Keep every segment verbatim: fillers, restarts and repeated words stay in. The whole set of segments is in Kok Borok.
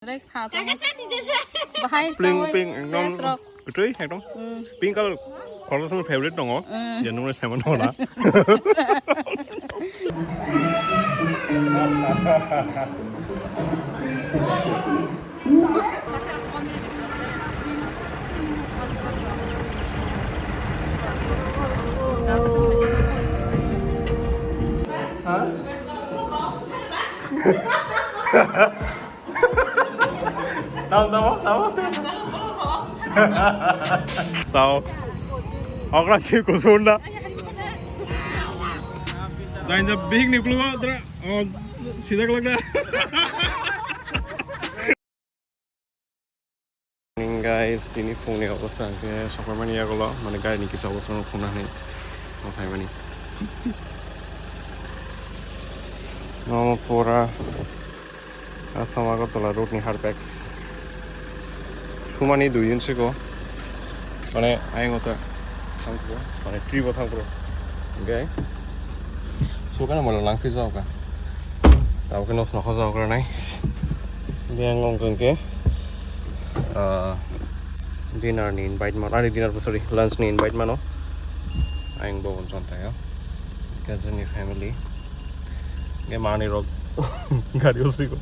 Direct ha tong. Bahai pink, pink, ekdom. Kwtwi, ekdom. Hmm. Pink color, khoroksa favorite tongo. Hmm. Je nungni saiman hola. Tamo, tamo, tamo. Sao. Okra si kusunda. Jain ja big ni kluwa dra. Oh, sida kelak da. Morning guys, tini phungni obostha ang khe sokphaimani yagulo, mane gari ni kisa obostha no phungnani no phaimani. No pura Assam Agartala road ni hard bikes sumani dui din siko, mane ayang ota thangkro, mane trip o thangkro, okay. Sukano mala langphi jao ka. Tabo khe nos nokha jao ka nai. Biyang ong kang khe, ah, dinner ni invite mano, ani dinner bo, sorry, lunch ni invite mano. Ayang bo chon tayo. Cousin ni family. Nge mani rok gari o siko.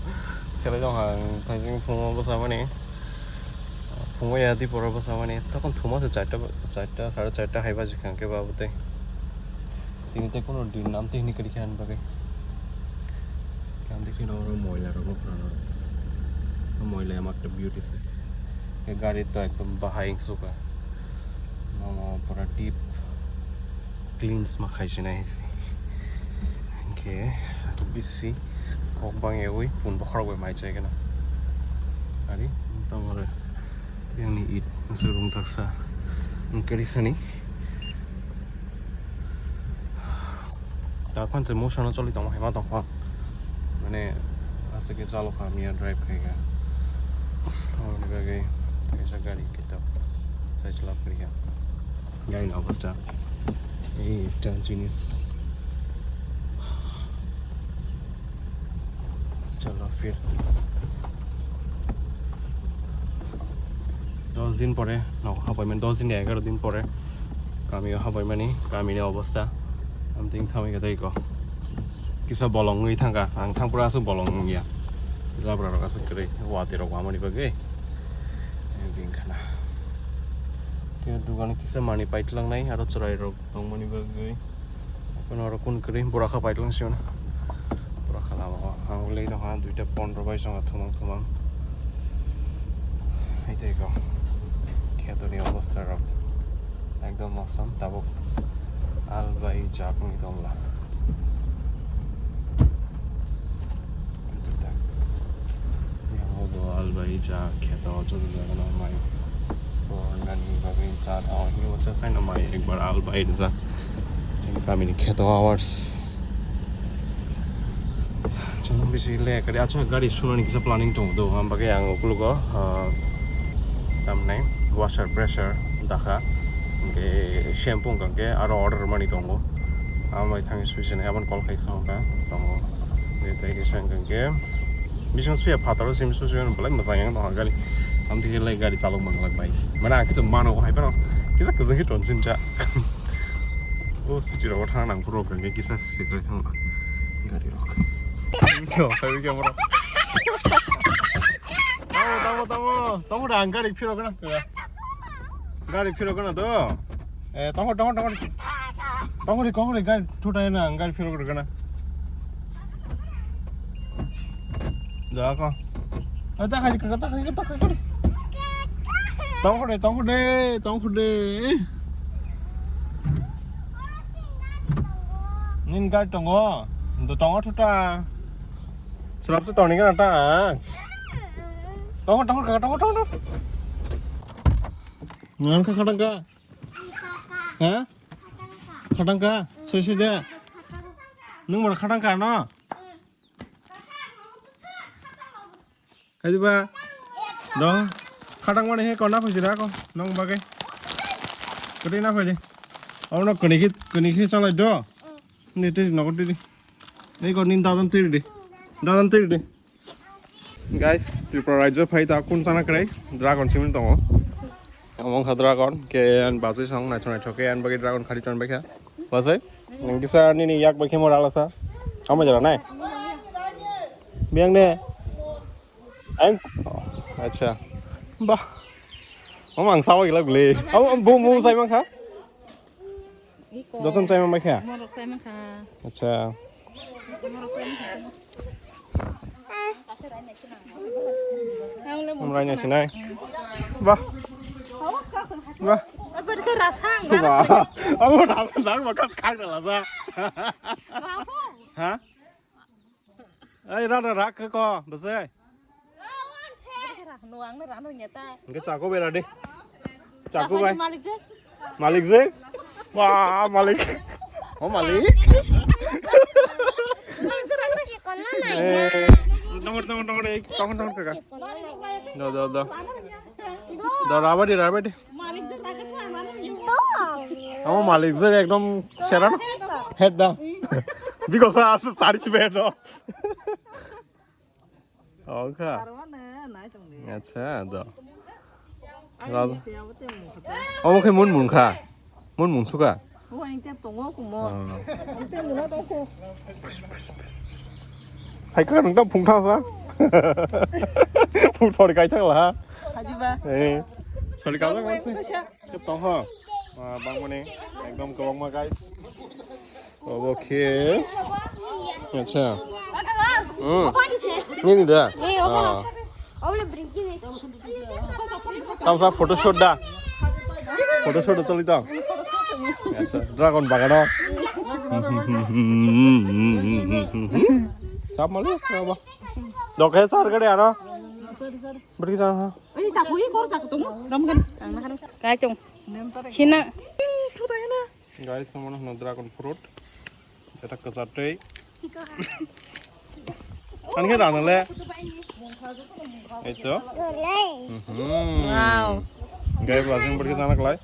Sele jong ha, thajing phungo bwsa mani. Phungo ya di pora bwsa mani. Tokon thuma se charta, charta, sare charta hai baji kang khe babu tei. Tini tei kono din nam tei hini kari khan bagwi. Kam dekhi no oro moila rok no phano. Moila ya makta beauty se. Ke gari to ekdom bahai suka. Mama pura deep cleans ma khai sinai se. Ke bisi kok bang ewi pun bokhorok bai mai chai gana. Ari tongore. Yang ni it masuk rung taksa. Kari sani. Taphang se motion o choli tongma hai ma tongphang. Mane aswk khe chalo kha miya drive khai kha. Aboni bagwi kaisa gari kitab sai se lab kari kha. Gari ni obostha ei ekta jinis. Chalo phir. Dos din pore, no, habaimani dos din, egaro din pore kami o habaimani, kami ni obostha amtwing thamwi khe tei ko kisa bolong wngwi thangkha, ang thangphuru aswk bolong wngya, jabra rok aswk kwrwi, watwi rok wamani bagwi bini khana khe dugan kisa manwi paitwlangnai aro chwrai rok tongmani bagwi. Kono oro kun kwrwi bura kha paitlang sio na. Bura kha lama o. Ang ulei tong ha duita pondro bai chonga thumang thumang. Hai tei ko. Kheto ni obostha rok ekdom mosam tabuk al bai jak ni tongla. Yang bo al bai jak kheto joto jaga no mai. Bo nani bagwi cha tong hini bo cha sai no mai ekbar al bai rwjak. Kami ni kheto hours. Chwng bisi le kari acha gari sunani kisa planning tong do, am bagwi ang ukulugo, ah, tamni washer pressure dakha, hwnkhe shampoo hwnkhe aro order mani tongo. Amai thangwi sui sini aboni call khai songkha tongo. Hwnkhe tei kisa hwnkhe bising suya phataro simi susi belai mwchang yang tongkha gari. Amtwi lai gari chalok manglak bai. Mane ang kisa mano hai phano kisa kwchwng khe tonsin cha. O city rogo thang nang phuru hwnkhe kisa sitrai thangla gari rok. Yo, hai khe moro. Tamo, tamo, tamo. Tamo da ang gari phiro kana. Gari phiro kana do. Eh, tongkho, tongkho, tongkho. Tongkho ri, tongkho ri, gari thutai na, gari phirok rwgana. Da ko. Ah, ta khai, ta khai, ta khai, ta khai. Tongkho de, tongkho de, tongkho de. Nin gari tongo. Do tongo thuta. Srap se tongni gana ta. Tongkho, tongkho, tongkho, tongkho. Ngan kha khatang kha. Ha? Khatang kha. Soi soi de. Nung mor khatang kha no? Kaiba. Dong. Khatang mani he kona phaisi ra ko. Nong bagai. Kati na phaidi. Ono kani khi, kani khi chalai do. Ni tiri nogo tiri. Ni ko nin dadan tiri di. Dadan tiri di. Guys, Tripura rajyo phai ta kun chana kwrwi dragon simi tongo. Omo wngkha dragon, ke an bazwi song naithok naithok ke an bagwi dragon khari ton baikha. Bazwi, kisa nini yak bai khe mo rala sa. Amo jara nai. Biyang ne. Ang. Acha. Bah. Omo ang sawa gila gule. Amo bu mu sai mang kha. Joton chai manbai kha? Morok chai mankha. Acha. Morok chai mankha. Ang le Amrai na sinai. Bah. Bah. Abadi khe rasang. Bah. Abo ram ram ma kas khang la sa. Ha? Ai, ra, ra, ra, khe ko, bwsai. Nuang na rano nyata. Hingke chako bai ra di. Chako bai. Malik je. Malik je. Wah, malik. Oh, malik. Chikon na nai. Eh, tongor, tongor, tongor, eh, tongor, tongor, kaka. Chikon na nai. Do, do, do. Do, rabadi, rabadi. Amo malik je ekdom sera no. Head da. Biko sa asu tari si bedo. Oka. Acha do. Raja. Omo khe mun mun kha. Mun mun suka. Hai kha nang ta phung thang sa. Phung sori kai thang la. Hajiba. Eh. Sori kai thang la. Tep tong ho. Bang mani ekdom kwbangma guys. Obo khe. Acha. Hmm. Nini da. Tamsa photoshoot da. Photoshoot choli to. Acha, dragon bagano. Chap mali, chap. Dokhe sar gade ano. Berki sa ha. Ini tak hui kor sak tung. Ram kan. Ang na kan. Kai tung. Sina. Guys, somono hwno dragon fruit. Eta kwchar twi. Ani khe rano le. Eto. Mhm. Wow. Guys, wasing berki sana kelai.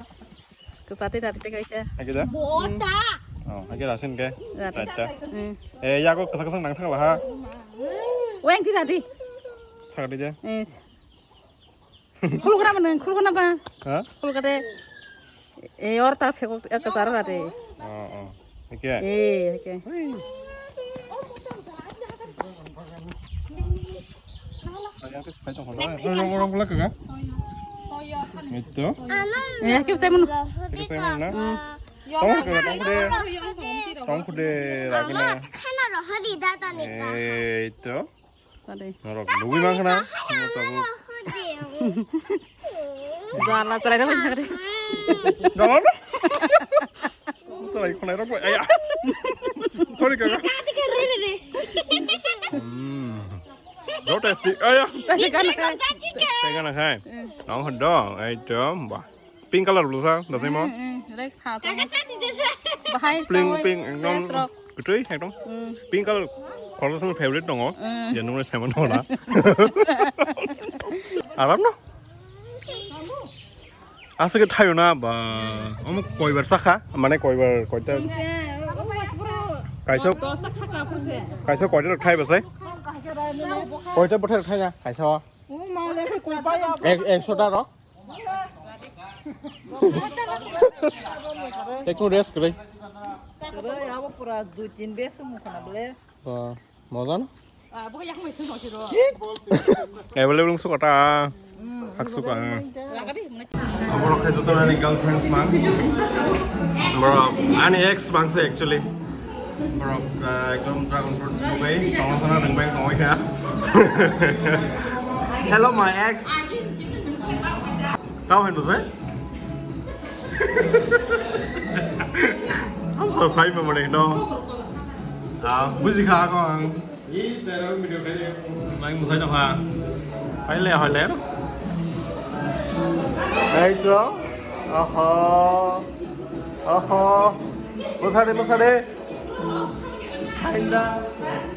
Kwchar twi rati twi kaisa. Hai khe da? Bota. Oh, hai khe rasin ke. Rati. Chaita. Hmm. Eh, yago kwchak kwchak nang thang la ha. Weng twi rati. Sakati je. Yes. Khulukna mano, khulukna ba? Ha? Khulukade. E, or ta phekok, e, kasar ra de. Oh, oh. Hike? E, hike. Hui. Yang kes pai tong. Mexican. Orang pula ke kan? Itu. E, ke sai mano. Kita sai mano. Hmm. Tong ke, tong ke. Tong ke, lagi na. Khana rohadi data ni ta. E, itu. Tade. Norok nugui mang khna. Tabuk. Jala chalai rok sakri. Jala no? Chalai khonai rok aya. Sorry kaka. Hmm. Do tasty. Aya. Tasi kana kai. Tasi kana kai. Nong hondo. Ai dom ba. Pink color bwsa, dati mo? Mm, mm, rek tha tong. Bahai pink, pink, ekdom kwtwi, ekdom. Mm. Pink color, khoroksa favorite tongo. Mm. Je nungni saimano na. Aram no? Aswk thayo na ba. Omo koibar sakha, mane koibar koita. Kaisa, kaisa koita rok thai basai. Koita bwthai rok thai na, kaisa o. Ek, ekso ta rok. Ekno rest kwrwi. Kwrwi, abo pura dui tin bes wngkha na bole. Ba, moja no? Available wngsuka ta. Haksuka. Borok khe joto ani girlfriends man. Borok ani ex bangse actually. Borok, ah, ekdom dragon fruit nugui, tongna sana rwngbai tongwi kha. Hello, my ex. Tamo hai nusai? Hamsa sai ma mane no. Ah, buji kha ako ang. Lai musai nokha. Hai le, hai le. Ei to. Oho. Oho. Musade, musade. Kinda.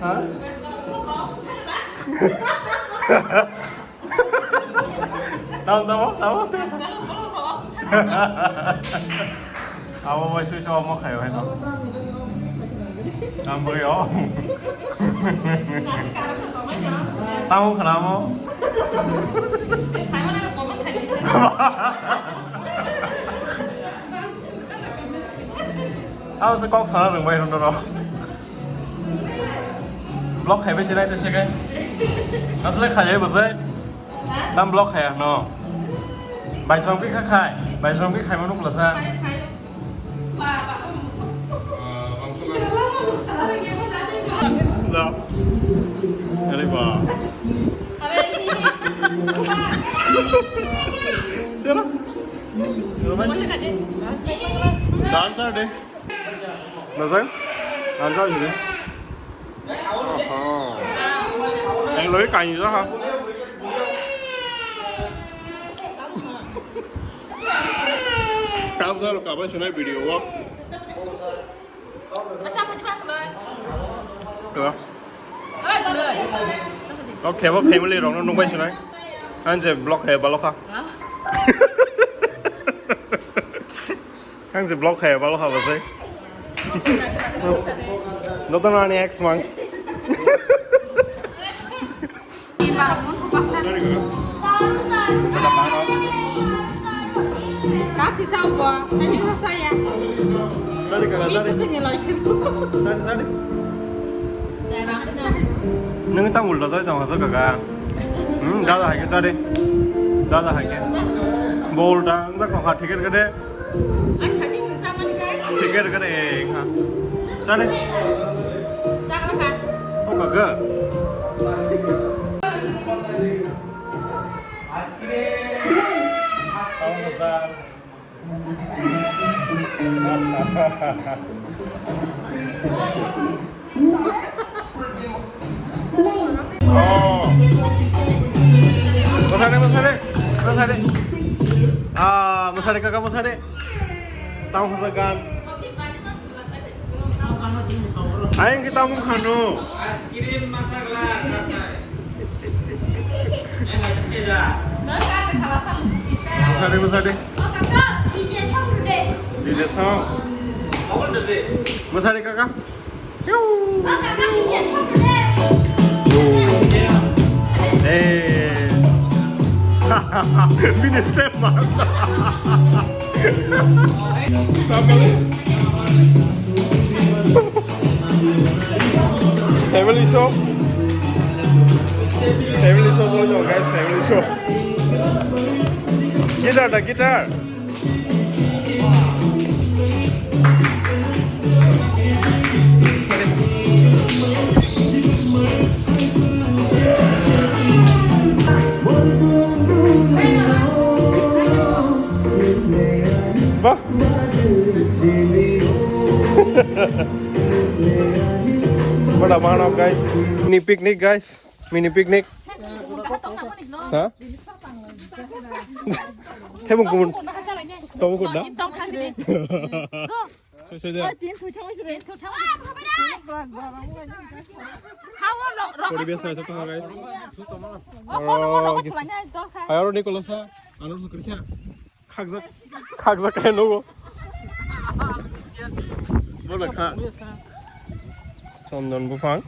Ha? Tamo, tamo, tamo, tamo. Abo bai sui sama khayo hai no. Ang bai o. Tamo khanamo. Tamo se kok sana rwngbai rwno rw. Block khaibai se nai te se kai. Asle khaibai bo se. Tam block khaya no. Bai song ki kha khai. Bai song ki khai manu pula sa. Ba. Are ba. Sera. Romantic. Dancer de. Nazar? Dancer de. Oho. Yang loi kain ja ha. Kam sa ka ba sunai video wo. Ka. Okay, bo family rok no nungbai sunai. Ang je block hai balo kha. Ang je block hai balo kha ba sai. Joto no ani ex mang. Nung tamo ulta jai tong hasa kaka. Hmm, dada hai ke chade. Dada hai ke. Bo ulta ang jak kha ticket kade. Ticket kade kha. Chade. O kaka. Oh. Masade, masade, masade. Ah, masade kaka masade. Tamo hasa gan. Ayang kita mung khano. Ice cream masak lah, katai. Enak aja. Masade, masade. D J song. Masade kaka. Eh. Bini step ma. Family show. Family show, guys, family show. Guitar da, guitar. Bah. Mana mana guys. Ini picnic guys. Mini picnic. Ha? Thebung kumun. Thebung kumun na? Soi, soi de. Poribesh naisok tongkha, guys. Oro kis-, hai oro ni kolosa. Ano su kerja. Khakjak, khakjak kaya nogo. Bola kha. Chondon buphang.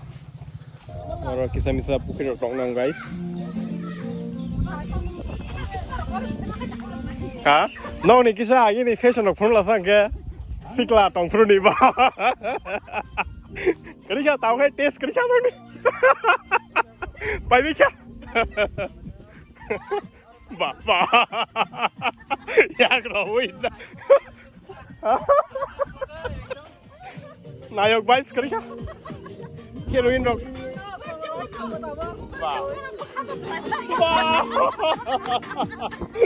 Oro kisa misa pukhri rok tong nang, guys. Ha? Nokni kisa agini fashion rok phunuk lasa hwnkhe sikla tongphuru ni ba. Kari kha tao khai test kari kha mani. Pai bi kha. Baba. Yak roi na. Nayok bai skri kha. Heroin rok. Ba. Ba.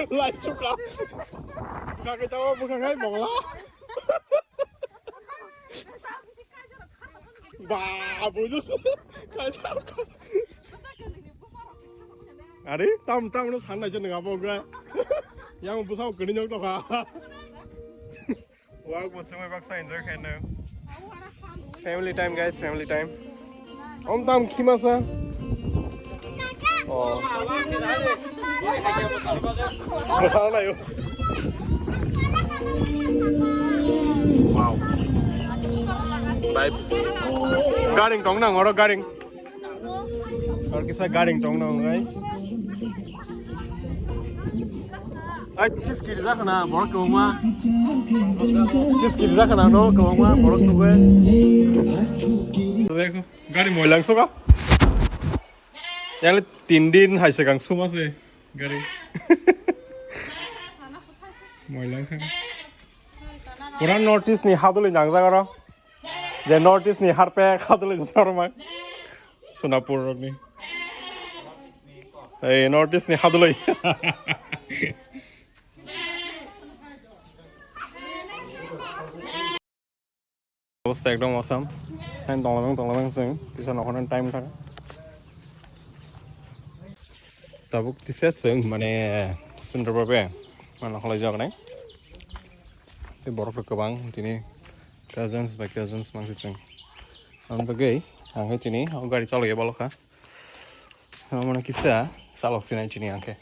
Lai chuka. Kake tawa bukan hai mongla. Ba, buju. Kaisa. Are, tam, tam no san naise nang abo gra. Yang busa kani nyok to kha. Wak mo chumai baksa enjoy khaino. Family time guys, family time. Om tam khimasa. Oh. Masala nayo. Wow. Vibes. Garing tong nang oro garing. Aro kisa garing tong nang, guys. Ai, kiskir jakhana borok kwbangma. Kiskir jakhana no kwbangma borok nugwi. Gari moilang soka. Yale tin din hai swkang suma se gari. Moilang kha. Pura North East ni haduli nangjak aro. Je North East ni harpek haduli jorma. Sonapur rokni. Ei, North East ni haduloi. Obostha ekdom awesome. Hain tonglamang, tonglamang chwng. Kisa nokhorna time thang. Tabuk tisa chwng, mane, Sundar Babe. Mane, kholai jok nai. Tei borok rok kwbang tini cousins bai cousins mangsi chwng. Ang bagwi ang hai tini o gari chalokya balokha. Omo no kisa chalok sinai tini ang khe.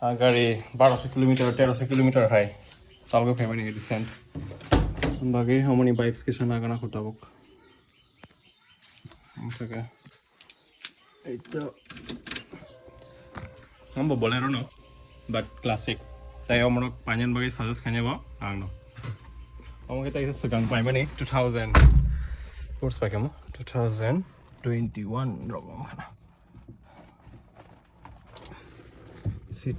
A gari barosho kilometer, terosho kilometer hai chalogwi phaimani recent. Ang bagwi omoni bikes kisa nagana kho tabuk. Ang saka. Eito. Ambo Bolero no, but classic. Tai omorok panyan bagwi suggest khainai bo ang no. Omo khe taisa swkang paimani two thousand. Course pai kamo two thousand twenty-one rok omo khana. Seat.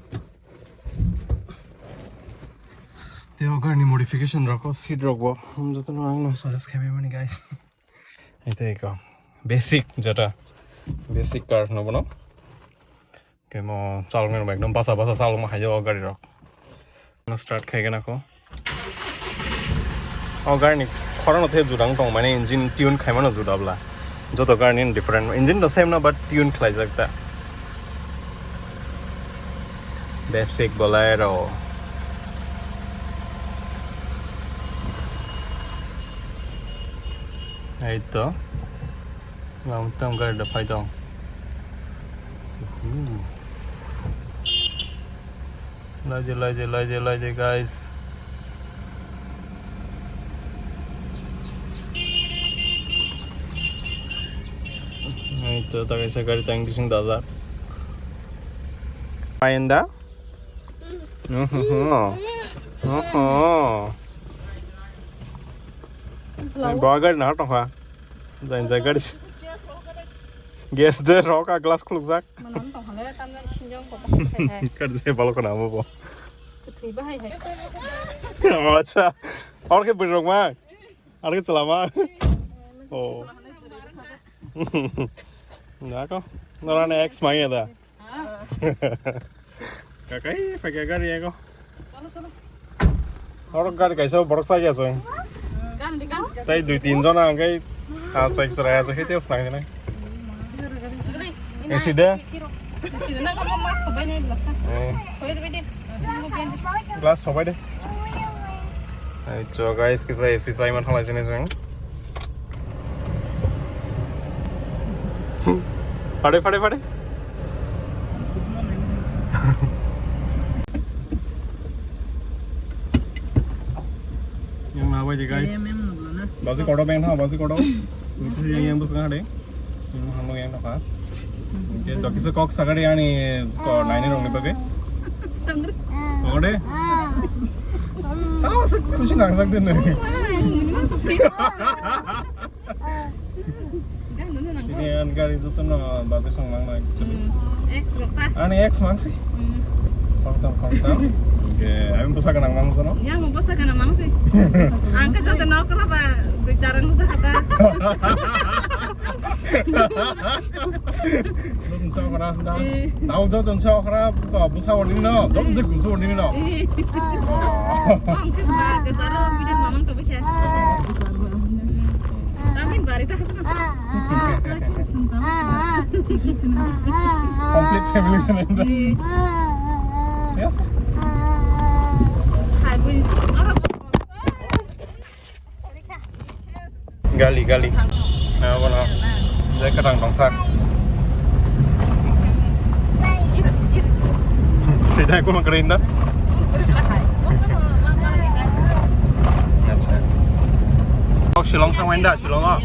Tei o gari ni modification rok, o seat rok bo, um, joto no ang no suggest khaimani guys. Ito iko. Basic jeta. Basic car no bono. Kemo chalok nang ekdom basa basa chalok ma hayo o gari rok. No start khai gana ko. O gari ni khorang no the judang tong mane engine tune khai mano juda bla. Joto gari ni different. Engine to same no but tune khlai jak ta. Basic Bolero. Hai to. Lam tam gari da phai tong. Laje, laje, laje, laje, guys. Hai to, ta kaisa gari tang bising dajak. Payen da? Oho. Oho. Bo gari na tongkha. Jai jai gari. Gas je rok a glass khulukjak. Manan tong hale tam jani sinjong ko. Kar je balo kana amo bo. Thwi bahai hai. Oh, acha. Or ke bwrwi rok ma. Ar ke chala ma. Oh. Nako. Nora ne ex ma ya da. Kakai pakai gari ego. Oro gari kaisa borok chaya chwng. Tai dui tin jona angkai ta chai chwrai chwng khe tei snang jana. Esi de. Eh. Glass sobai de. Ai cho guys, kisa esi chai man thalai chini chwng. Phade, phade, phade. Yang na bai di guys. Bazi kodo beng tha, bazi kodo. Yang yang bus kan hade. Yang hamo yang doka. Oke, to kisa kok sagari ani ko naini rong ni bagai. Kok de. Tahu sih khusi nang sak din. Ini an gari joto no babe song mang nai. Ex rok ta. Ani ex mang si. Khoroktham, khoroktham. Oke, ami bwsa gwnang mang joto no. Ya mo bwsa gwnang mang si. Ang khe joto no kra ba dui tarang bwsa kata. Nung sa kra da. Tau joto sa kra bwsa wani no. Dom je bwsa wani no. Ang khe ba de saro bidan mamang to bikha. Tamin bari ta. Complete family sila ini. Yes. Gali, gali. Nah, mana? Jadi kadang bangsa. Tidak, aku mau kerinda. Acha. Oh, Shillong thang wenda, Shillong ah.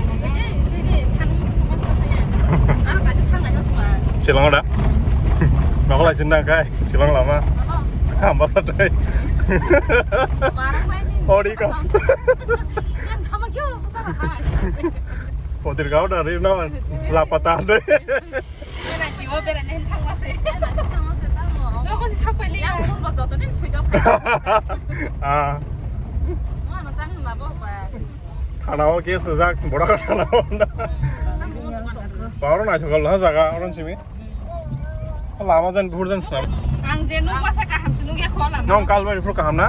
Ang kaisa thang nai nang sima. Shillong da. Nokolai sinna kai Shillong lama. Hamba satai. Ori ko. Potir kau dari no lapata deh. Ah. Thana o case rijak, borok thana o. Ba oro naithok ha jaga, oro simi. Lama jan buhur jan swnam. Ang je nuk basa kaham se nuk ya kho lama. Nong Kalbari phuru kaham na?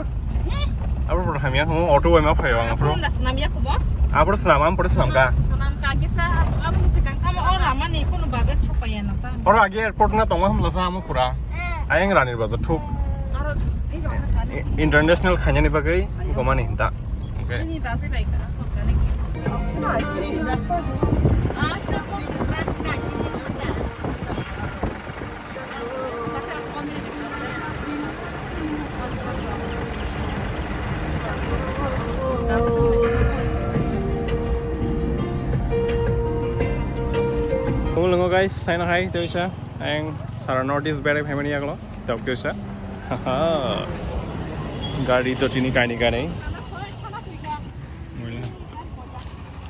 Abro phuru hamya, hmm, auto bai ma phaio ang phuru. Phuru na swnam ya kho bo? Abro swnam, am phuru swnam ka. Swnam ka kisa, abro ni sikang. Amo o lama ni kono bazar chopaya na ta. Oro age airport na tongma hamla sa amo pura. Ayang Ranir Bazar thuk. Aro, international khainani bagwi gomani hinta. Okay. Guys, saina hai, teisa, ang sara North East berai phaimani yagulo. Tokyo sa. Gari to tini kaini kaini.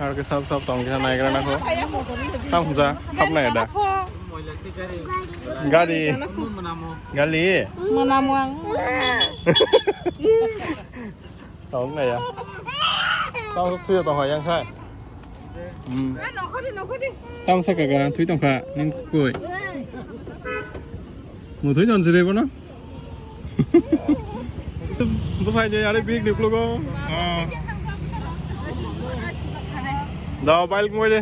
Ar ke sab sab tong kisa naigra na ko. Tam huja, hap na eda. Gari. Gari. Manamuang. Tong na ya. Tam sab tuya tong yang sai. Hmm. Tam sa kaga thui tong kha ning koi. Mu thui ton sire bono. Bwsai je are big ni klugo. Ah. Da bail kmo je.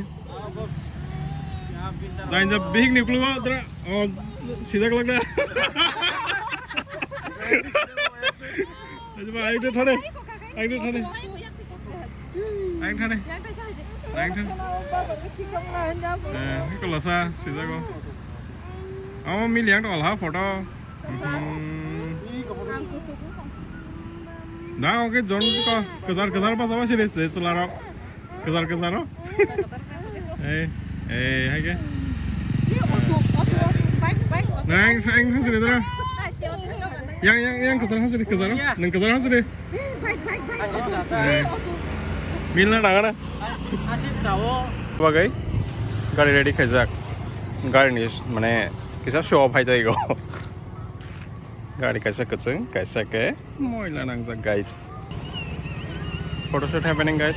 Jain ja big ni klugo dra. Oh, sijak lagda. Aja ba ai de thare. Ai de thare. Ang thani. Ang thani. Eh, ni kolasa sijago. Amo mili ang tong ha photo. Hmm. Na oke jon ko kezar kezar pas apa sih se sularok. Kezar kezar oh. Eh, eh, hai ke. Nang, ang thang sini dara. Yang, yang, yang kezar ham sini kezar. Nang kezar ham sini. Milna nang na. Bagai gari ready khaijak. Gari ni mane kisa show off hai taigo. Gari kaisa kwchwng, kaisa ke moila nangjak, guys. Photoshoot happening, guys.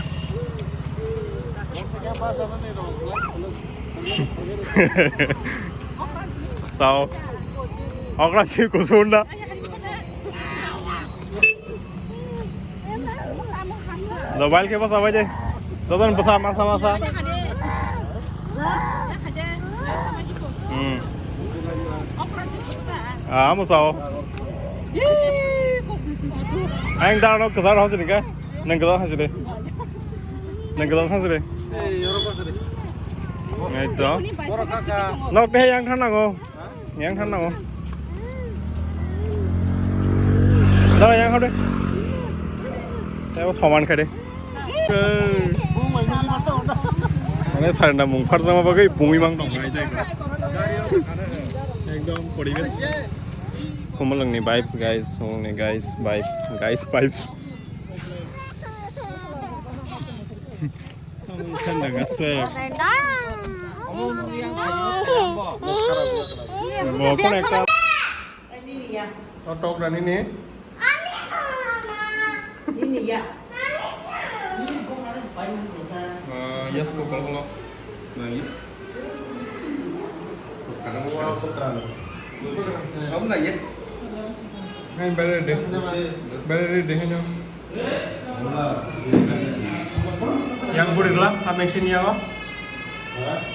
Sao. Okra si kusunda. Mobile ke basa bai de. Joton basa masa masa. Hmm. Ah, amo sao. Ang da no kezar hasi ni ka. Nang kezar hasi de. Nang kezar hasi de. Ekdom. Nok de yang thang nango. Yang thang nango. Dara yang hau de. Tebo soman khai de. Mane sarna mung kharjama bagwi bumi mang tong khai jai. Ekdom poribesh. Kumalangni vibes guys, Kumalangni guys vibes, guys vibes. Ang isan dagasek. Bo kon ekta. O tok rani ni. Nini ya. Ah, yes, ko kol kol. Nani? Kamu mau apa kerana? Kamu nanya? Hai, bere de. Bere de, hai, no. Yang buri gela, apa sih ni, apa?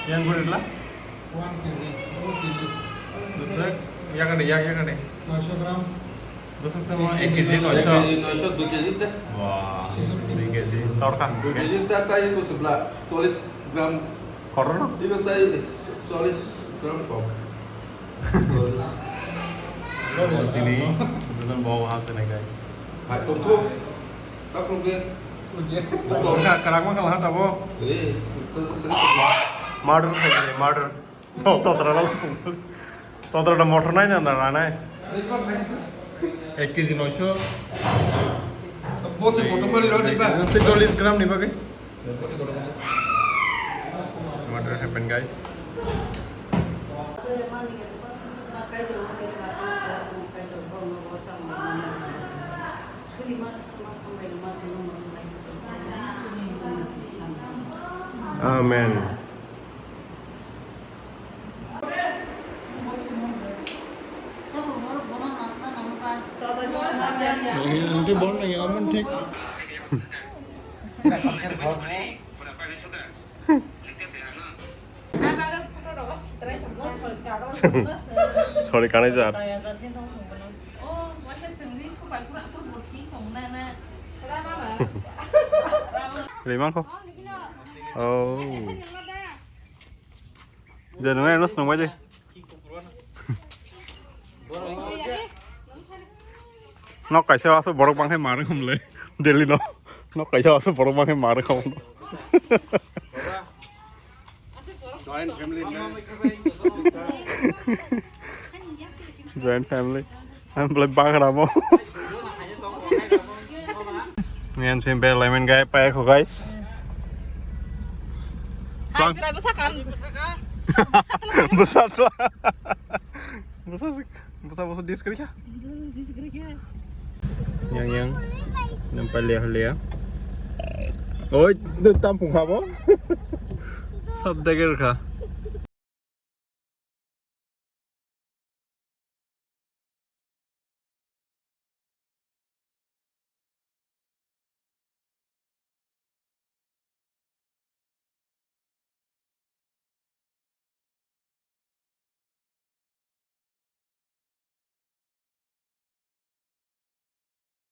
Yang buri gela? One K G, two K G. Dusra, ya kan, ya, ya kan. Noisho gram. Dusra sama ek K G noisho. Ek K G noisho, dui K G te. Wah, dui K G. Torka. Dui K G te, tai ko sebla, chollis gram. Korno? Iko tai chollis gram kom. Tini, bukan bawa hal sana, guys. Hai, tunggu. Tak perlu ke. Enggak, kerang mah kalau ada, Bo. Eh, itu sering. Murder saja, murder. To, totra da, totra da motor nai na, na, na, nai. Ek kg noisho. Bote kotor mali rw diba? Chollish gram ni bagwi. What happened, guys? Amen. Ang tei bon nai, amen thik. Sorry, kanai jar. Rimang ko. Oh. Je nungai no snung bai de. Nok kaisa aswk borok bangkhe marwk hwnle Delhi no. Nok kaisa aswk borok bangkhe marwk hwnle. Joint family man. Joint family. Ang belai bagra mo. Ngan sim bel lamen gai pai ko, guys. Hai, Bang. Sira bwsa kan. Bwsa tla. Bwsa, bwsa, bwsa dis kari kha. Yang, yang. Nampai liya, liya. Oi, de tampung kha bo. Sab dagir kha.